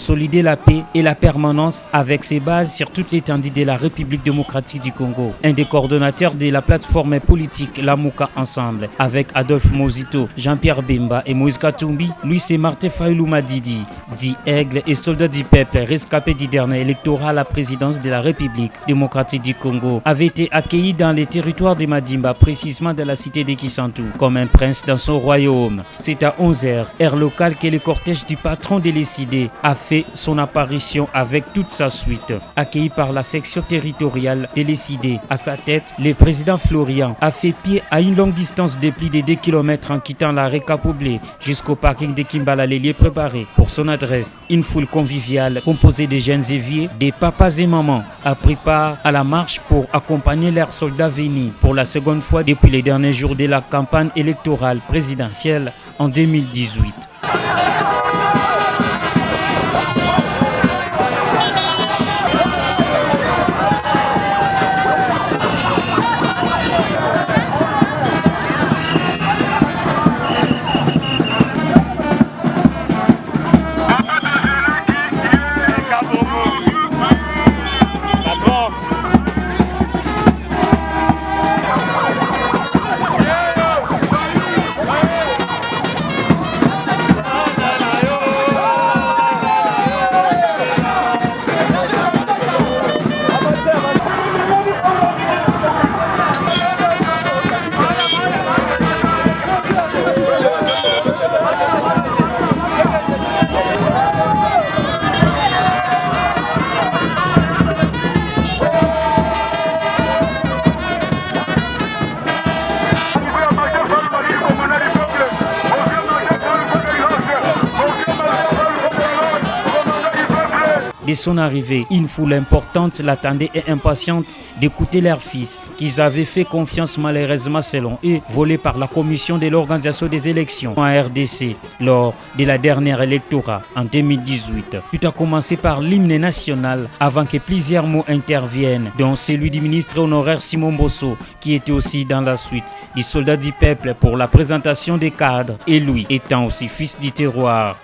consolider la paix et la permanence avec ses bases sur toute l'étendue de la République démocratique du Congo. Un des coordonnateurs de la plateforme politique Lamuka Ensemble, avec Adolphe Mozito, Jean-Pierre Bemba et Moïse Katumbi, lui c'est Martin Fayulu Madidi, dit Aigle et soldat du peuple, rescapé du dernier électorat à la présidence de la République démocratique du Congo, avait été accueilli dans les territoires de Madimba, précisément dans la cité de Kisantu, comme un prince dans son royaume. C'est à 11h, heure locale, que le cortège du patron de l'ECD a fait son apparition avec toute sa suite. Accueilli par la section territoriale de l'ECD, à sa tête, le président Florian a fait pied à une longue distance de plus de 2 km en quittant l'arrêt Capoblé jusqu'au parking de Kimbala, les lieux préparés pour son adresse. Une foule conviviale composée de jeunes et vieux, des papas et mamans, a pris part à la marche pour accompagner leurs soldats venus pour la seconde fois depuis les derniers jours de la campagne électorale présidentielle en 2018. Dès son arrivée, une foule importante l'attendait et impatiente d'écouter leur fils, qu'ils avaient fait confiance malheureusement selon eux, volé par la commission de l'organisation des élections en RDC lors de la dernière électorat en 2018. Tout a commencé par l'hymne national avant que plusieurs mots interviennent, dont celui du ministre honoraire Simon Bosso, qui était aussi dans la suite du soldat du peuple pour la présentation des cadres et lui étant aussi fils du terroir.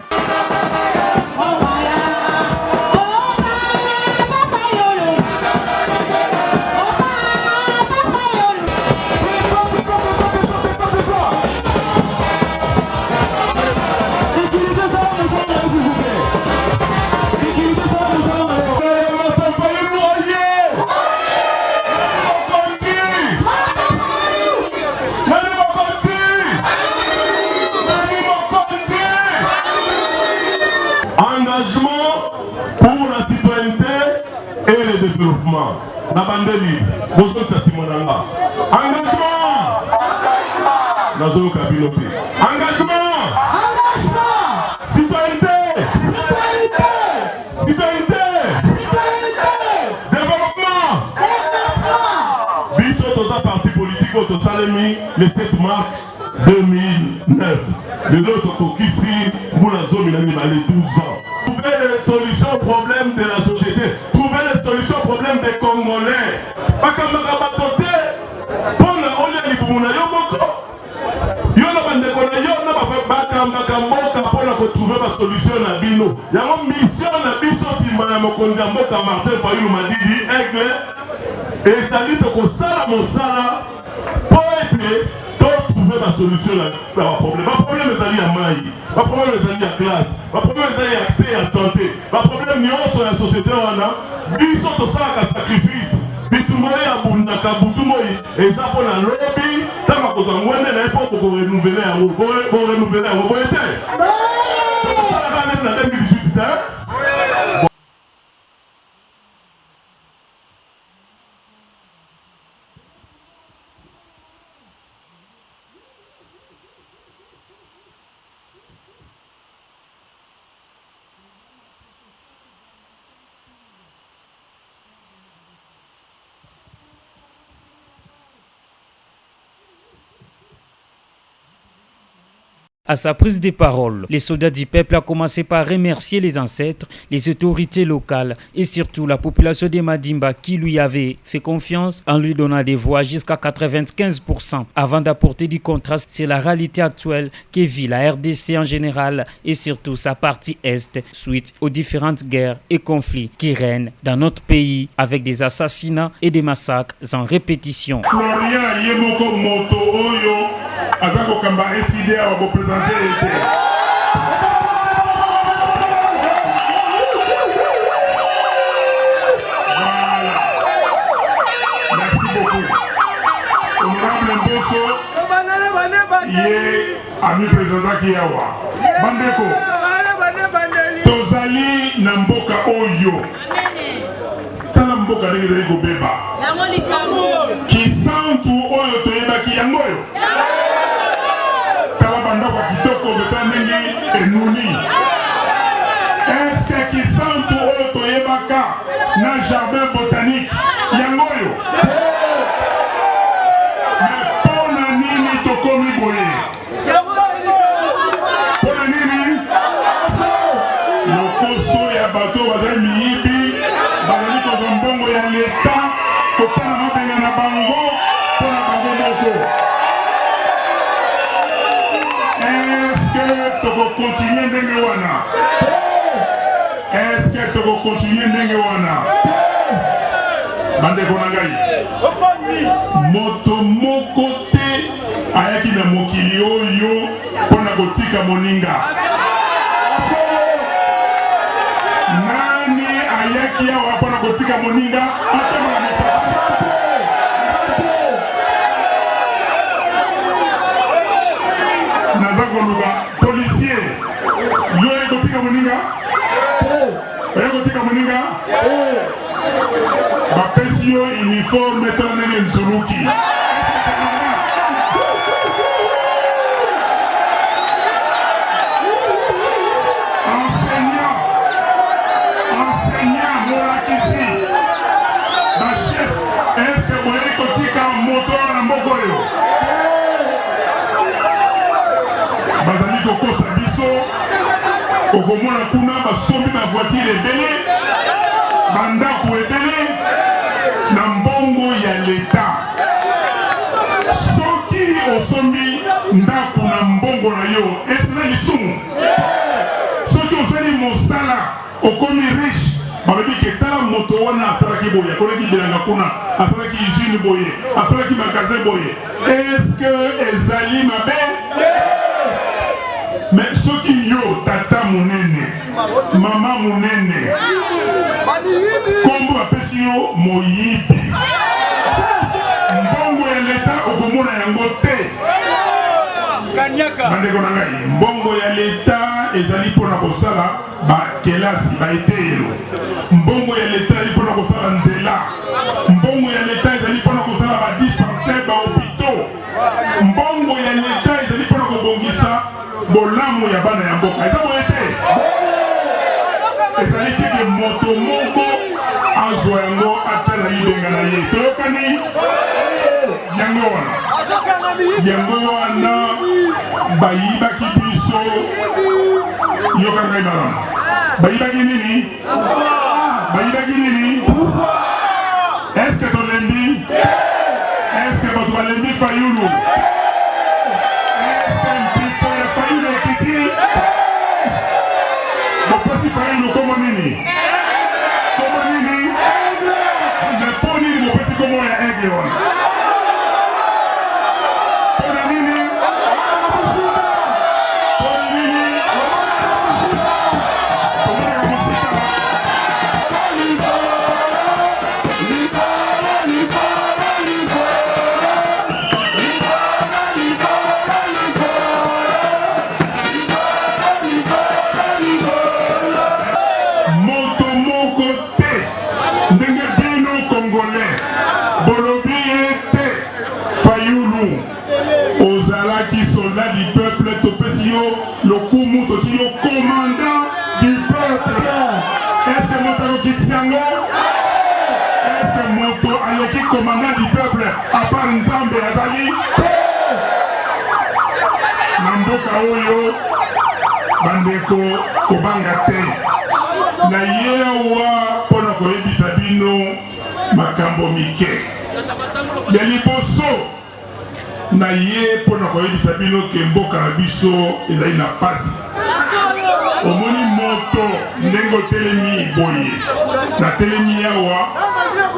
Engagement pour la citoyenneté et le développement. Na bandeli, bozongisa nsima na nga. Engagement! Nazoyoka bino te. Engagement! Citoyenneté! Citoyenneté! Développement! Biso toza parti politique oyo tosalemi le 7 mars 2009. Lelo tokokisi mbula 12, 12 ans. Trouver les solutions aux problèmes de la société. Trouver les solutions aux problèmes des Congolais. Bakambaka bato te mpona olia libumu na yo moko. Yo na bandeko na yo na bakambaka mboka mpona kotrouve basolution na bino. Yango mission na biso nsima ya mokonzi ya mboka Martin Fayulu Madidi Aigle ezali tokosala mosala mpo ete totrouve basolution na baproblème. Baproblème ezali ya mai, baproblème ezali ya classe, baproblème ezali ya accès ya santé, baproblème nyonso ya société wana biso tosalaka sacrifice. Bitumba oyo abundaka butu moi eza mpo na lobi ntango akozwa ngwende na ye mpo bokorenouveler yango, borenouveler yango boye te tosalaka neti na 2018 te. À sa prise de parole, les soldats du peuple a commencé par remercier les ancêtres, les autorités locales et surtout la population de Madimba qui lui avait fait confiance en lui donnant des voix jusqu'à 95% avant d'apporter du contraste sur la réalité actuelle que vit la RDC en général et surtout sa partie Est suite aux différentes guerres et conflits qui règnent dans notre pays avec des assassinats et des massacres en répétition. Florian ye moko moto oyo aza kokamba ECiDé awa, boprésenter ye te. Voilà. Merci beaucoup. Honorable Mboso, ye amiprésentaki awa. Bandeko, tozali na mboka oyo, tala mboka ndenge ezali kobeba. Kisantu oyo toyebaki, yango oyo? Tala bandako ya kitoko, totala ndenge enuni. Eske Kisantu oyo toyebaka na jardin botanique, yango oyo? Mais mpo na nini tokomi boye? Mpo na nini? Lokoso ya bato bazali miyibi, bazali kozwa mbongo ya leta, kotala mabenga na bango mpo na bango moko. Eske tokocontinuer ndenge wana? Eske tokocontinuer ndenge wana? Bandeko na ngai, moto moko te ayaki na mokili oyo mpo na kotika moninga. Nani ayaki awa mpo na kotika moninga? Atombola mosala. Naza koluka policier. Yo oye kotika moninga? Oye kotika moninga? Bapesi yo uniforme, tala ndenge nzuluki. Enseignant, enseignant, molakisi, bachef, est-ce boyei kotika moto wana na mboka oyo? Bazali kokosa biso. Okomona kuna basombi bavoiture ebele, bandako ebele na mbongo ya leta. Soki osombi ndako na mbongo na yo, esala lisumu? Soki osali mosala, okomi riche, balobi ke tala moto wana asalaki boye, akolaki bilanga kuna, asalaki usine boye, asalaki magasin boye, est-ce ezali mabe? Mais soki yo tata monene, mama monene, nkombo bapesi yo moyibi, mbongo ya leta okomona yango te. Bandeko na ngai, mbongo ya leta ezali mpona kosala bakelasi, baeteyelo. Mbongo ya leta ezali mpona kosala nzela. Mbongo ya leta ezali mpona kosala badispensaire, bahôpitaux. Mbongo ya leta ezali mpona kobongisa bolamu ya bana ya mboka. Eza boye te? Ezali te ke moto moko azwa yango, atya na libenga na ye. Toyokani yango wana? Yango wana bayibaki biso. Yoka ngai malamu. Bayibaki nini? Bayibaki nini? Est-ce tolembi? Est-ce bato balembi Fayulu? Est-ce mpifo ya Fayulu ekiti? Bopesi Fayulu kombo nini? Kombo nini? Mais mpo nini bopesi kombo ya aigle wana? Mpona nini? Mpona nini? Tomonaka mosika. Moto moko te, ndenge bino Congolais bolobi ete Fayulu ozalaki soldat du peuple, topesi yo lokumu, toti yo commandant du peuple. Est-ce moto akokitisa yango? Est-ce moto aleki commandant du peuple à part Nzambe azali? Na mboka oyo, bandeko, kobanga te. Na ye awa mpo na koyebisa bino makambo mike. Ya liboso, na ye mpo na koyebisa bino ke mboka na biso ezali na pasi. Omoni moto ndenge otelemi boye, natelemi awa,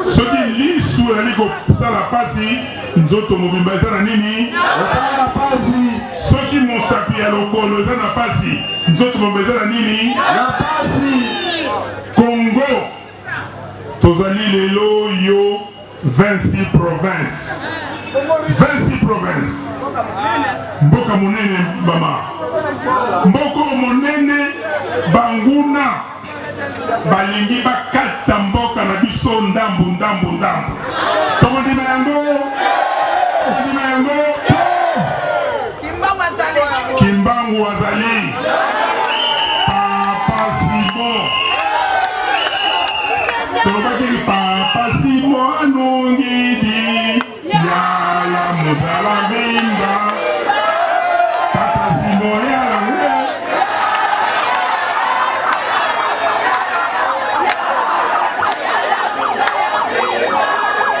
soki lisu ezali kosala pasi, nzoto mobimba eza na nini? Eza na pasi. Soki mosapi ya lokolo eza na pasi, nzoto mobimba eza na nini? Na pasi. Congo tozali lelo yo 26 provinces, 26 provinces, mboka monene mama, mboka monene. Banguna balingi bakata mboka na biso ndambu ndambu ndambu. Tokondima yango? Tokondima yango? Kimbangu azali Papa Simon. Tolobaki Papa Simon anungidi yala mutala bimba. Papa Simon yala.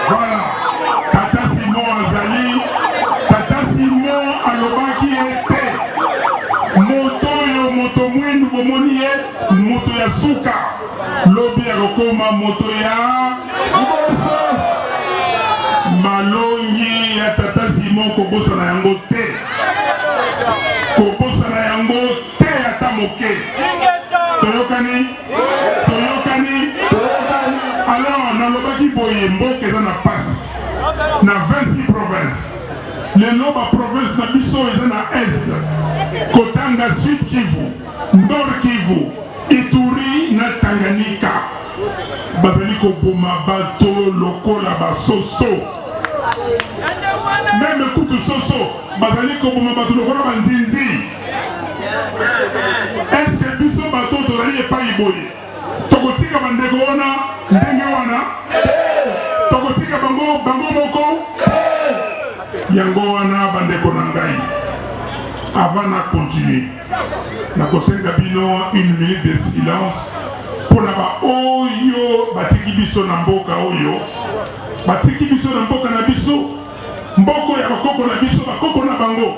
Voilà. Tata Simon azali. Tata Simon alobaki ete moto oyo, moto mwindu bomoni ye, moto ya suka, lobi akokoma moto ya liboso. Malongi ya Tata Simon, kobosana yango te, kobosana yango te ata moke. Toyokani, toyokani. Alors nalobaki boye, mboka eza na pasi na 26 province. Lelo ba province na biso eza na est, kotanga Sud Kivu, Nord Kivu, Ituri na Tanganyika, bazali koboma bato lokola basoso. Meme kutu soso, bazali koboma bato lokola banzinzi. Eske biso bato tozali epai boye, tokotika bandeko wana ndenge wana? Tokotika bango bango moko? Yango wana, bandeko na ngai, avant na continuer, nakosenga bino une minute de silence mpona baoyo batiki biso na mboka oyo, batiki biso na mboka na biso, mboko ya bakoko na biso. Bakoko na bango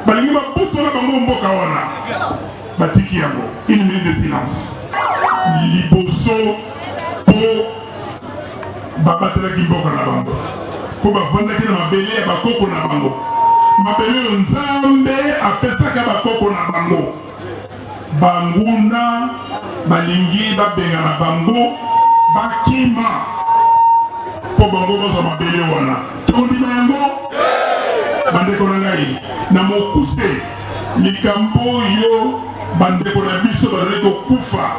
balingi babutola bango mboka wana, batiki yango. Une minute de silence. Liboso, mpo babatelaki mboka na bango, mpo bavandaki na mabele ya bakoko na bango, mabele oyo Nzambe apesaka bakoko na bango, banguna balingi babengana bango, bakima mpo bango bazwa mabele wana. Tondima yango, bandeko na ngai? Na mokuse, likambo oyo, bandeko na biso bazali kokufa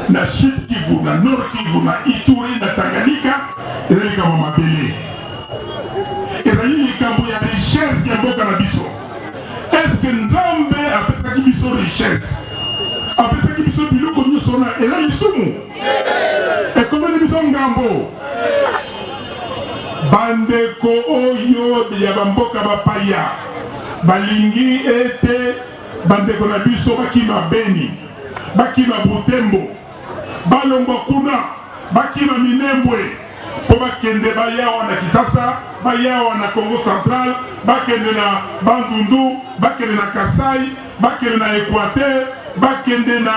na Sud Kivu, na Nord Kivu, na Ituri, na Tanganyika, ezali likambo mabele, ezali likambo ya richesse ya mboka na biso. Est-ce Nzambe apesaki biso richesse, apesaki biso biloko nyonso wana, eza lisumu ekomeli biso ngambo? Bandeko oyo ya bamboka bapaya balingi ete bandeko na biso bakima Beni, bakima Butembo, balongwa kuna, bakima Minembwe mpo bakende bayawa na Kisasa, bayawa na Congo Central, bakende na Bandundu, bakende na Kasai, bakende na Équateur, bakende na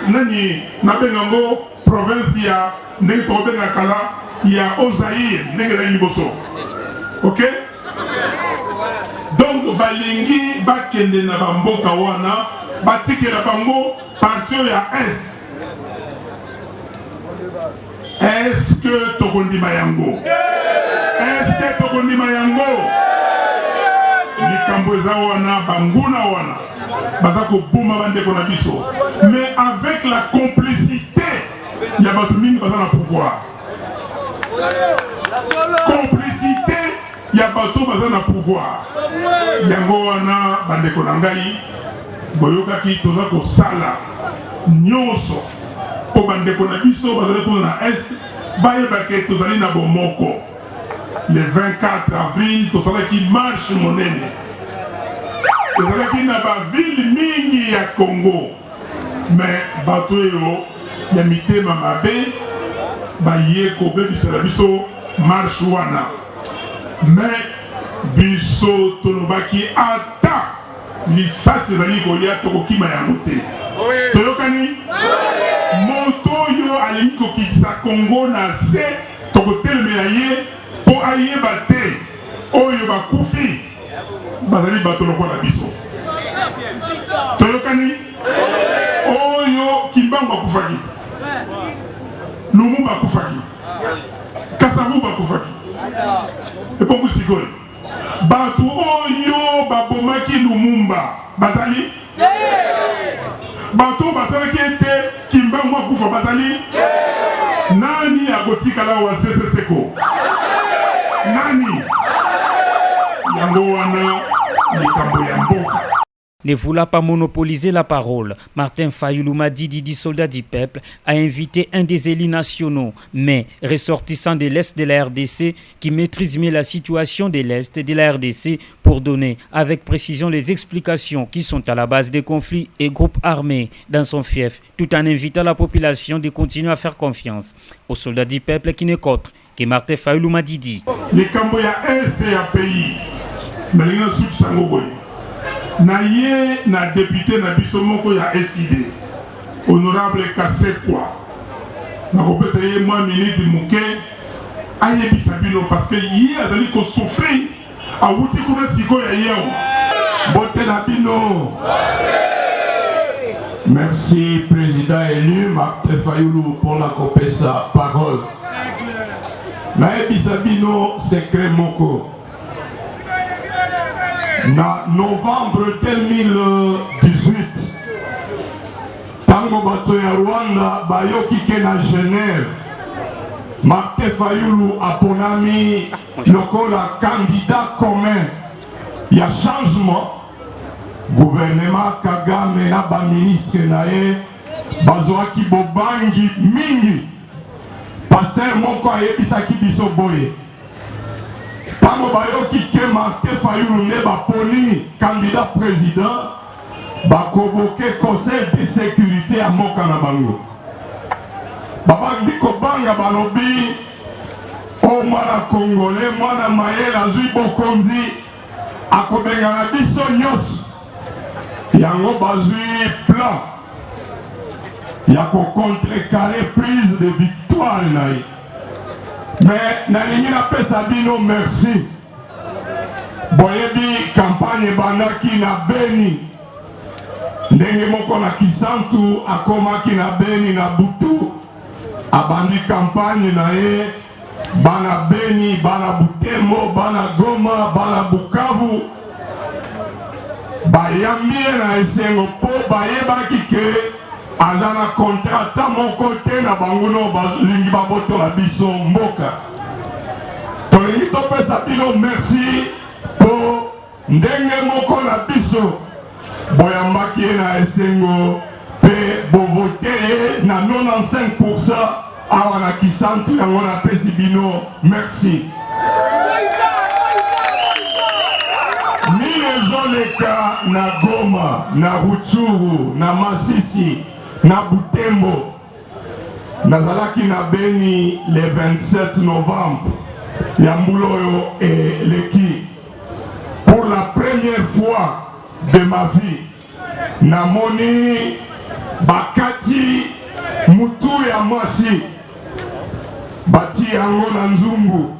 nani nabenga yango, province ya ndenge tokobenga kala ya Haut-Zaïre, ndenge ezali liboso. Ok, donc balingi bakende na bamboka wana, batikela bango partie ya est. Est-ce que tokondima yango? Est-ce que tokondima yango? Likambo eza wana, banguna wana baza koboma bandeko na biso, mais avec la complicité ya bato mingi baza na pouvoir, complicité ya bato baza na pouvoir. Yango wana, bandeko na ngai, boyokaki, toza kosala nyonso mpo bandeko na biso bazali kuna na est bayebake tozali na bomoko. Le 24 avril tosalaki marche monene. Ezalaki na ba ville mingi ya Congo mais bato oyo ya mitema mabe baye kobebisela biso marche wana mais biso tolobaki ata lisasi ezali koya tokokima yango te. Toyokani? Moto oyo alingi kokitisa Congo na se tokotelemela ye mpo ayeba te oyo bakufi bazali bato lokola biso. Toyokani? Oyo Kimbangu akufaki, Lumumba akufaki, Kasavubu akufaki, ebongo sikoyo bato oyo babomaki Lumumba bazali bato oyo basalaki ete Kimbangu akufa bazali nani? Akotikala wa Sese Seko nani? Yango wana likambo ya mboka. Ne voulant pas monopoliser la parole, Martin Fayulu Madidi, dit soldat du peuple, a invité un des élus nationaux, mais ressortissant de l'Est de la RDC, qui maîtrise mieux la situation de l'Est de la RDC pour donner avec précision les explications qui sont à la base des conflits et groupes armés dans son fief, tout en invitant la population de continuer à faire confiance aux soldats du peuple qui n'est autre que Martin Fayulu Madidi. Likambo ya Est ya pays nalingi nasukisa yango boye na ye na depute na biso moko ya ECIDE honorable Kasekwa, nakopesa ye mwa minute moke ayebisa bino parce que ye azali ko souffrir, awuti kuna sikoyo aye awa. Mbote na bino. Merci président élu Martin Fayulu mpona kopesa parole. Nayebisa bino secret moko. Na novembre 2018, ntango bato ya Rwanda bayoki ke na Genève Martin Fayulu aponami lokola candidat commun ya changement, gouvernement Kagame na ba ministre na ye bazwaki bobangi mingi. Pasteur moko ayebisaki biso boye, ntango bayoki ke Martin Fayulu nde baponi candidat président, bakovoke conseil de sécurité ya mboka na bango. Babandi kobanga, balobi o mwana Congolais, mwana mayele azwi bokonzi, akobengana biso nyonso. Yango bazwi plan ya kocontrecarrer prise de victoire na ye. Mais nalingi napesa bino merci. Boyebi campagne ebandaki na Beni, ndenge moko na Kisantu akomaki na Beni na butu, abandi campagne na ye. Bana Beni, bana Butembo, bana Goma, bana Bukavu bayambi ye na esengo mpo bayebaki ke aza na contrat ata moko te na banguna oyo balingi babotola biso mboka. Tolingi topesa bino merci mpo ndenge moko na biso boyambaki ye na esengo mpe bovote ye na 95% awa na Kisantu. Yango napesi bino merci. Nini ezoleka na Goma, na Rutshuru, na Masisi, na Butembo? Nazalaki na Beni le 27 novembre ya mbula oyo eleki. Pour la première fois de ma vie, namoni bakati mutu ya mwasi, bati yango na nzungu,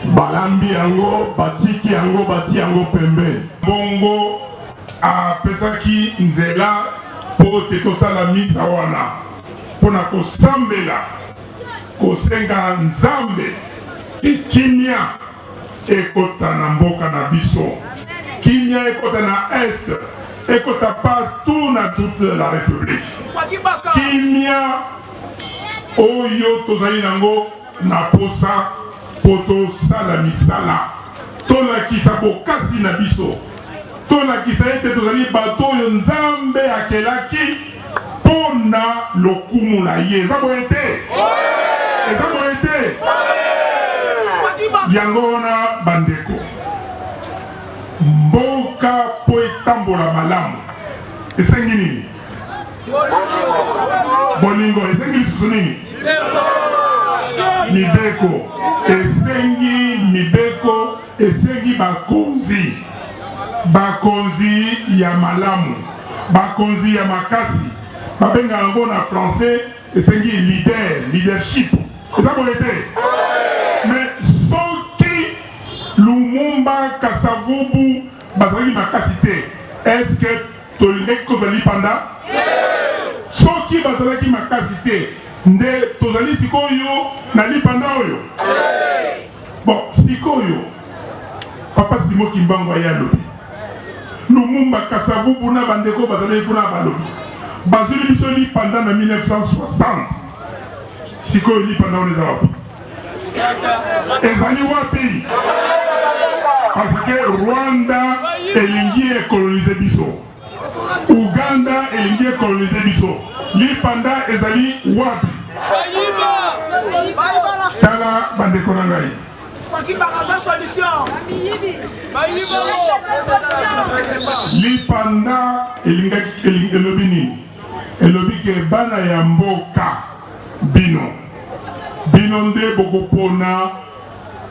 balambi yango, batiki yango, bati yango pembeni. Bongo apesaki nzela mpo te tosala misa wana mpo na kosambela, kosenga Nzambe te kimia ekota na mboka na biso, kimia ekota na Est, ekota partout na toute la Republique. Kimia oyo tozali nango na posa mpo tosala misala, tolakisa bokasi na biso, tolakisa ete tozali bato oyo Nzambe akelaki mpo na lokumu na ye. Eza boye te? Eza boye te? Yango wana bandeko, mboka. Mboka mpo etambola malamu esengi nini? Bolingo. Esengi lisusu nini? Mibeko. Esengi mibeko, esengi bakonzi, bakonzi ya malamu, bakonzi ya makasi. Babengaka yango na français esengi leader, leadership. Eza boye te? Mais soki Lumumba, Kasavubu bazalaki makasi te, est-ce que tolingaki kozwa lipanda? Soki bazalaki makasi te, nde tozali sikoyo na lipanda oyo? Bon, sikoyo Papa Simon Kimbangu aye alobi, Lumumba, Kasavubu na bandeko bazalaki kuna balobi, bazwili biso lipanda na 1960. Sikoyo lipanda wana eza wapi? Ezali wapi? Parce que Rwanda elingi ekolonize biso, Uganda elingi ekolonize biso, lipanda ezali wapi? Tala bandeko na ngai, lipanda elobi nini? Elobi ke bana ya mboka bino bino nde bokopona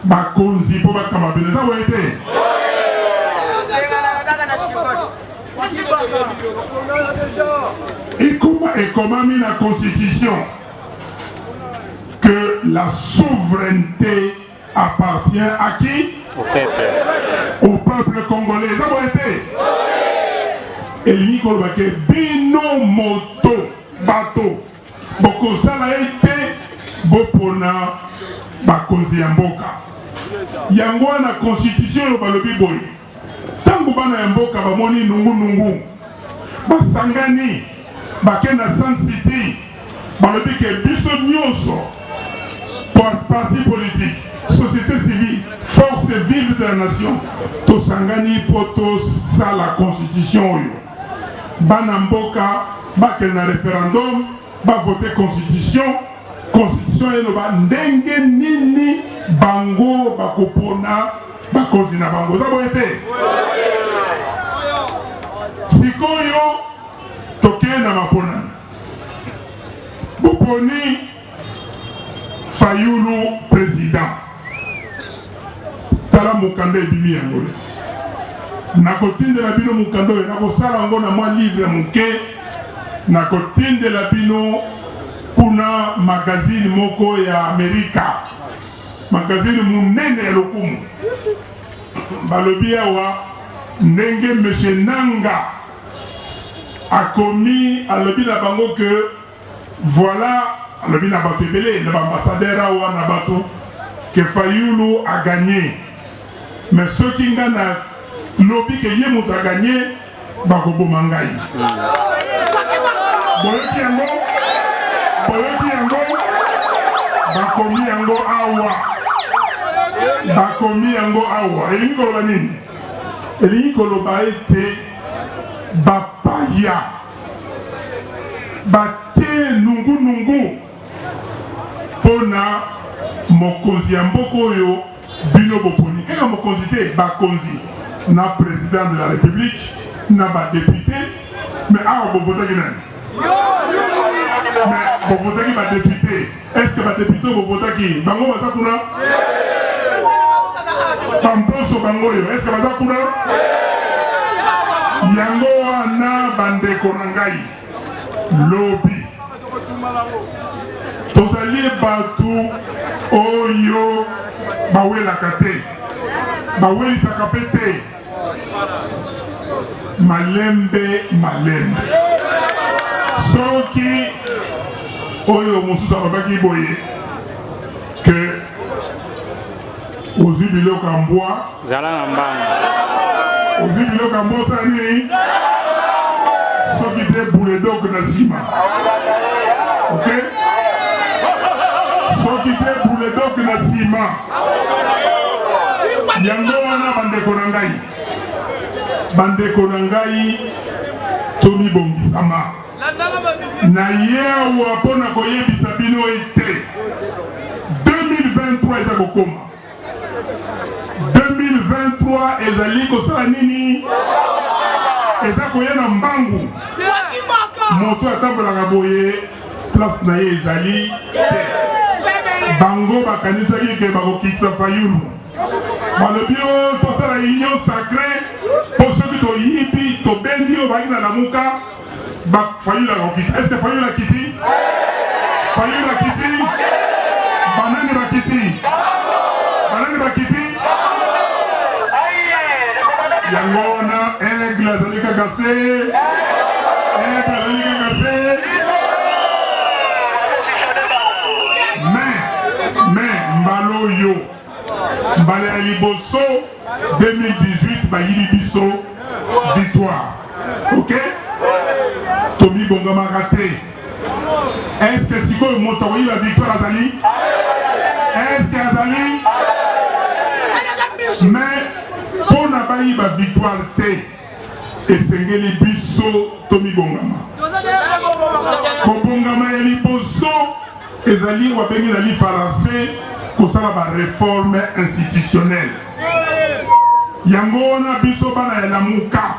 bakonzi mpo bakamba bino. Eza boye te? Ekomami na constitution que la souveraineté appartient à qui? Au peuple. Au peuple congolais. Eza boye te? Elingi koloba ke bino moto bato bokosala ete bopona bakonzi ya mboka. Yango wana constitution oyo balobi boye, ntango bana ya mboka bamoni nungunungu, basangani bake na Sun City, balobi ke biso nyonso, parti politique, société civile, force vive de la nation, tosangani mpo tosala constitution oyo. Bana mboka bakende na referendum, bavote constitution. Constitution eloba ndenge nini bango bakopona bakonzi na bango. Eza boye te? Sikoyo tokende na maponami, boponi Fayulu président. Tala mokanda ebimi yango oyo. Nakotindela bino mokanda oyo, nakosala yango na mwa livre moke, nakotindela bino kuna magazine moko ya Amerika, magazine monene ya lokumu. Balobi awa ndenge Monsieur Nanga akomi, alobi na bango que voilà, alobi na bato ebele, na baambassadeur awa, na bato, que Fayulu a gagné. Mais soki nga na lobi ke ye moto a gagné, bakoboma ngai. Boyoki yango? Boyoki yango? Bakomi yango awa, bakomi yango awa. Elingi koloba nini? Elingi koloba ete bapaya batie nungunungu mpo na mokonzi ya mboka oyo bino boponi. Kaka mokonzi te, bakonzi na président de la République na badepute. Mais awa bovotaki nani? Mais bovotaki badepute. Est ce que badepute oyo bovotaki bango baza kuna? Bamposo bango oyo, est ce que baza kuna? Yango wana bandeko na ngai, lobi tozali bato oyo bawelaka te, bawelisaka mpe te, malembe malembe. Soki oyo mosusu alobaki boye ke ozwi biloko ya mbwa, zala na mbangu. Ozwi biloko ya mbwa, osala nini? Soki te buledog na nsima, ok? Soki te buledog na nsima. Yango wana bandeko na ngai, bandeko na ngai, tomibongisama na ye awa mpo na koyebisa bino ete 2023 eza kokoma. 2023 ezali kosala nini? Eza koya na mbangu. Moto atambolaka boye place na ye ezali te. Bango bakanisaki ke bakokitisa Fayulu, balobi o oh, tosala union sacrée mpo soki toyibi tobendi oyo bayaki na Lamuka, Fayulu akokita. Est-ce que Fayulu akiti? Fayulu akiti? Banani bakiti? Banani bakiti? Yango wana aigle azali kaka se, aigle azali kaka se. Mais mbala oyo, mbala ya liboso 2018 bayibi biso victoire. Ok, tomibongamaka te. Est-ce que sikoyo moto akoyiba victoire azali? Est-ce que azali? Mais mpo na bayiba victoire te, esengeli biso tomibongama. Kobongama ya liboso ezali wabengi na lifalanse kosala ba reforme institutionnelle. Yango wana biso bana ya Lamuka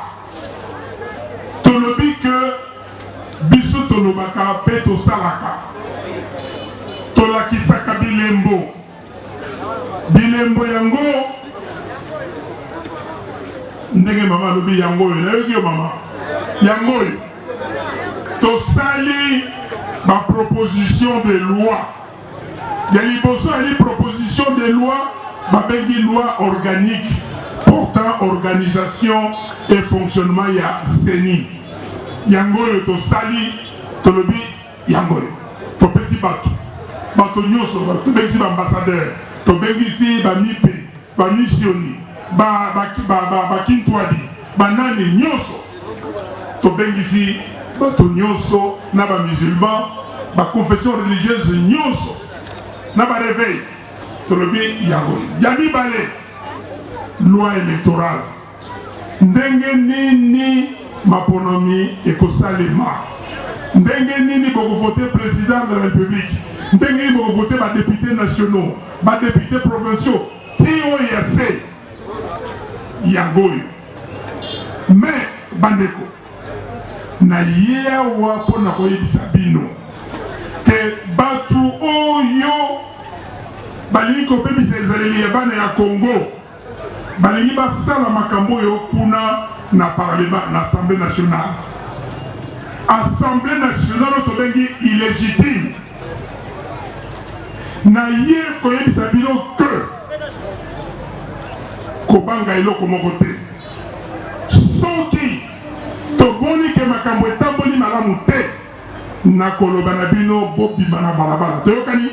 tolobi ke biso tolobaka mpe tosalaka, tolakisaka bilembo. Bilembo yango ndenge mama alobi yango oyo, nayoki yo mama, yango oyo tosali ba proposition de loi. Ya liboso yali proposition de loi babengi loi organique portant organisation et fonctionnement ya CENI. Yango oyo tosali, tolobi yango oyo topesi bato bato nyonso, tobengisi ba ambassadeur, tobengisi ba mipe, ba missioni, ba kintwadi, banani nyonso, tobengisi bato nyonso na ba musulman, ba confession religieuse nyonso na ba reveil, tolobi yango. Ya mibale, loi électorale, ndenge nini maponomi ekosalema, ndenge nini bokovote président de la République, ndenge nini bokovote ba députés nationaux, ba députés provinciaux, ti oyo ya se yango oyo. Mais bandeko, na ye awa mpo na koyebisa bino ke bato oyo balingi kobebisa ezaleli ya bana ya Congo, balingi basala makambo oyo kuna na parlement, na Assemblée nationale. Assemblée nationale oyo tobengi illégitime. Na ye koyebisa bino ke kobanga eloko moko te. Soki tomoni ke makambo etamboli malamu te, nakoloba na bino bobima na balabala. Toyokani?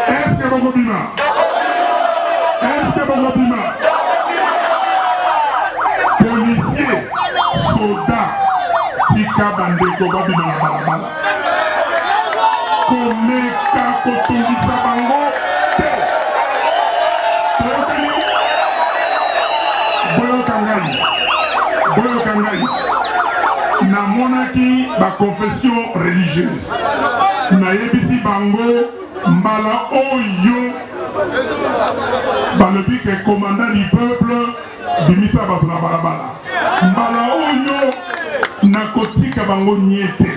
Eske bokobima? Eske bokobima? Policier, soda, tika bandeko babima na balabala. Komeka kotungisa bango te. Toyokani? Boyoka ngai, boyoka ngai. Namonaki ba confession religieuse, nayebisi bango mbala oyo balobi ke commandant du peuple bimisa bato na balabala, mbala oyo nakotika bango nye te.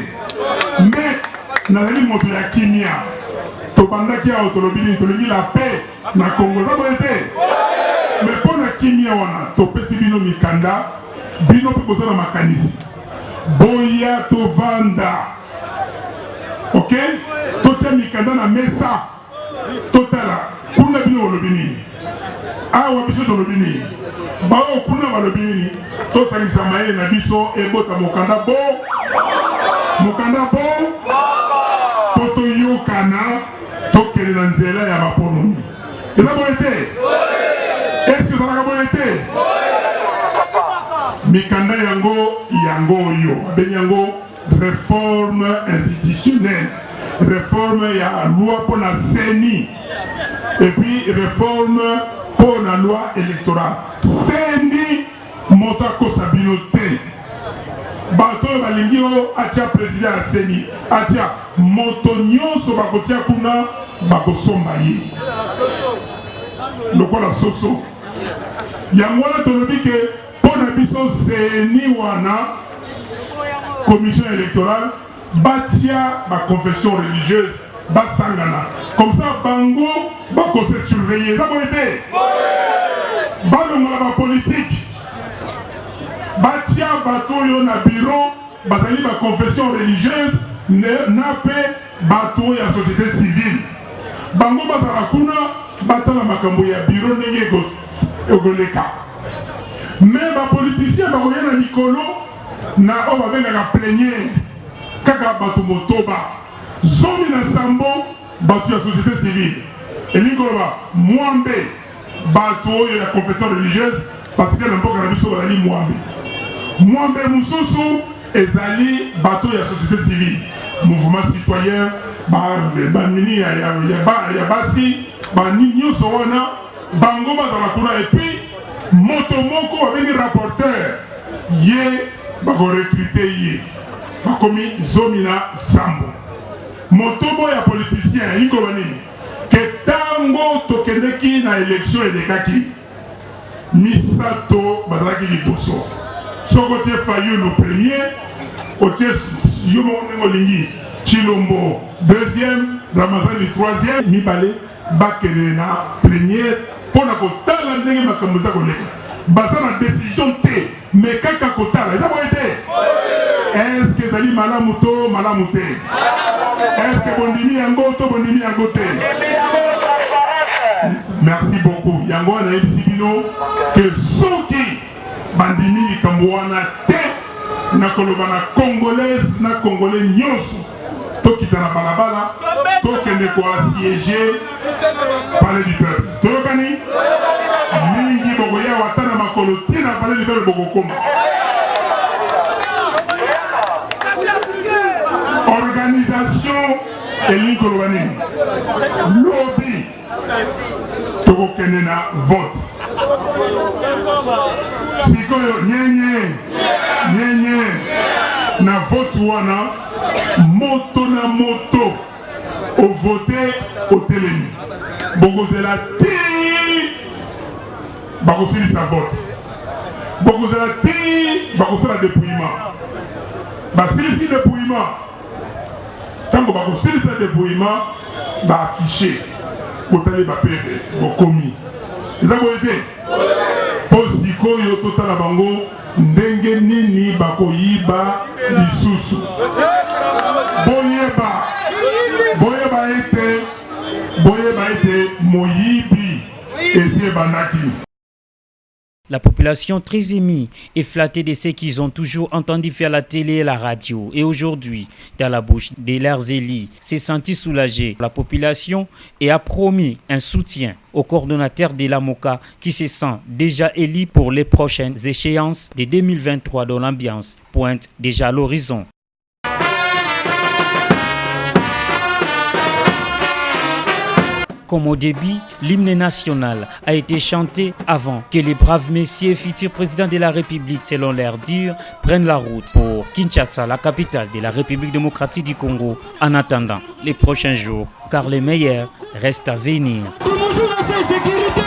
Me nazali moto ya kimia. Tobandaki awa, tolobi nini? Tolingi la paix na Congo, eza boye te? Me mpo na kimia wana topesi bino mikanda, bino mpe boza na makanisi, boya tovanda, ok, totia mikanda na mesa, totala kuna bino bolobi nini, awa biso tolobi nini, baoyo kuna balobi nini, tosangisa mayele na biso ebota mokanda bo mokanda bo po toyokana, tokende na nzela ya maponomi. Eza boye te? Eske ezalaka boye te? Mikanda yango yango oyo babengi yango réforme institutionnelle, réforme ya loi mpo na CENI et puis réforme mpo na loi électorale. CENI, moto akosa bino te. Bato oyo balingi oyo atia président ya CENI, atia moto nyonso bakotia kuna, bakosomba ye lokola soso. Yango wana tolobi ke mpo na biso CENI wana, commission électorale, batia ba confession religieuse basangana, comme ça bango bako se surveiller. Eza boye te? Balongola ba politique, batia bato oyo na bureau bazali ba confession religieuse na mpe bato oyo ya société civile, bango bazala kuna, batala makambo ya bureau ndenge ekoleka. Mais bapoliticien bakoya na mikolo na oyo babengaka plénière, kaka bato 8, 17 bato ya société civile, elingi koloba 80 bato oyo ya confession religieuse, parce que na mboka na biso bazali 80. 80 mosusu ezali bato ya société civile, mouvement citoyen, banini ya basi, banini nyonso wana, bango bazala kuna. Et puis moto moko babengi rapporteur, ye bakorecruter ye, bakomi 17. Motobo ya politicien elingi koloba nini? Ke ntango tokendeki na élection elekaki, misato bazalaki liboso. Soki otie Fayulu premier, otie yo moko ndenge olingi, Tshilombo deuxième, Ramazani troisième, mibale bakende na plénière mpo na kotala ndenge makambo eza koleka. Baza na décision te, mais kaka kotala. Eza boye te? Est-ce ezali malamu to malamu te? Est-ce bondimi yango to bondimi yango te? Merci beaucoup. Yango wana nayebisi bino ke soki bandimi likambo wana te, na koloba na Congolaise na Congolais nyonso, tokita na balabala, tokende koassiéger Palais du Peuple. Toyokani mingi, bokoya wata na makolo ntina Palais du Peuple bokokoma. Organisation elingi koloba nini? Lobi tokokende na vote. Sikoyo nyenye nyenye na vote wana, moto na moto ovote, otelemi, bokozela ti bakosilisa vote, bokozela ti bakosala dépouillement. Basilisi dépouillement, ntango bakosilisa dépouillement, baaffiche, botali bapeve, bokomi. Eza boye te? Mpo sikoyo totala bango ndenge nini bakoyiba lisusu. Boyeba, boyeba ete, boyeba ete moyibi esi ebandaki. La population très émue et flattée de ce qu'ils ont toujours entendu faire la télé et la radio. Et aujourd'hui, dans la bouche de leurs élus, s'est senti soulagée. La population et a promis un soutien au coordonnateur de Lamuka qui se sent déjà élu pour les prochaines échéances de 2023 dont l'ambiance pointe déjà à l'horizon. Comme au début, l'hymne national a été chanté avant que les braves messieurs futurs présidents de la République, selon leur dire, prennent la route pour Kinshasa, la capitale de la République démocratique du Congo, en attendant les prochains jours, car les meilleurs restent à venir. Bonjour, sécurité.